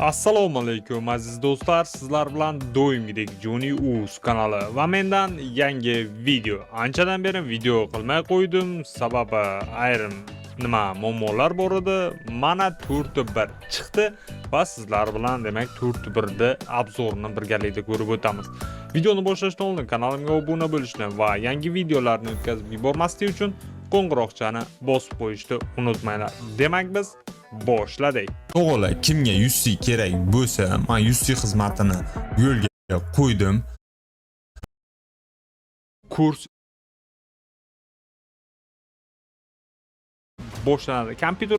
Assalomu alaykum, aziz do'stlar, sizlar bilan doimgidek Joni Uz kanali va mendan yangi video. Anchadan beri video qilmay qo'ydim, sababi ayrim nima muammolar bor edi. Mana 4.1 chiqdi va sizlar bilan, demak, 4.1 ni обзор ini birgalikda ko'rib o'tamiz. Videoni boshlashdan oldin kanalimga obuna bo'lishni va yangi videolarni o'tkazib yubormaslik uchun qo'ng'iroqchani bosib qo'yishni unutmanglar. Demak, biz boshladik. To'g'ri, kimga UC kerak bo'lsa, men UC xizmatini yo'lga qo'ydim. Kurs boshlanadi. Kompyuter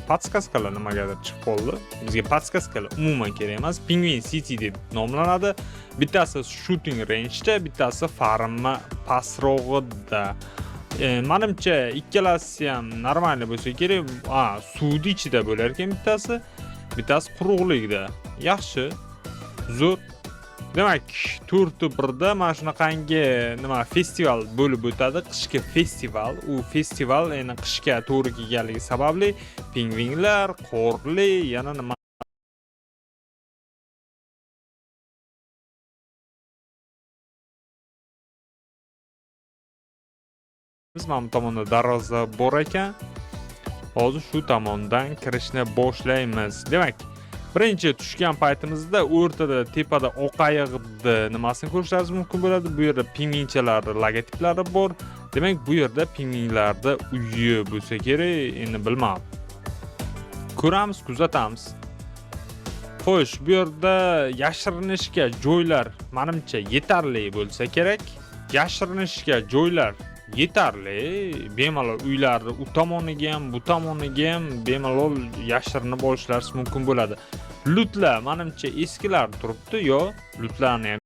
подсказка lar nimagadir chiqib qoldi. Bizga подсказка lar umuman kerak emas. Penguin City deb nomlanadi. Bittasi shooting range'da, bittasi farmma pastrog'ida. Manimcha, ikkalasi ham нормальный bo'lsa kerak. A, suvni ichida bo'lar ekan bittasi. Bittasi quruqlikda. Yaxshi. Zo'r. Demak, 4.1 da mana shunaqangi nima festival bo'lib o'tadi, qishki festival. U festival endi qishga to'g'ri kelganligi sababli pingvinlar, qorli, yana nima. Biz mana bu tomonda darvoza bor ekan. Hozir shu tomondan kirishni boshlaymiz. Demak, birinchi tushgan paytimizda o'rtada, tepada oq ayiqni nimasini ko'rishlaringiz mumkin bo'ladi. Bu yerda pingvinchalarni logotiplari bor. Demak, bu yerda pingvinlarni uyi bo'lsa kerak, endi bilmadim. Ko'ramiz, kuzatamiz. Xo'sh, bu yerda yashirinishga joylar manimcha yetarli bo'lsa kerak. Yashirinishga joylar yetarli. Bemalol uylarni u tomoniga ham, bu tomoniga ham bemalol yashirinib olishlaringiz mumkin bo'ladi. Loot lar manimcha eskilar turibdi, yo loot larni ham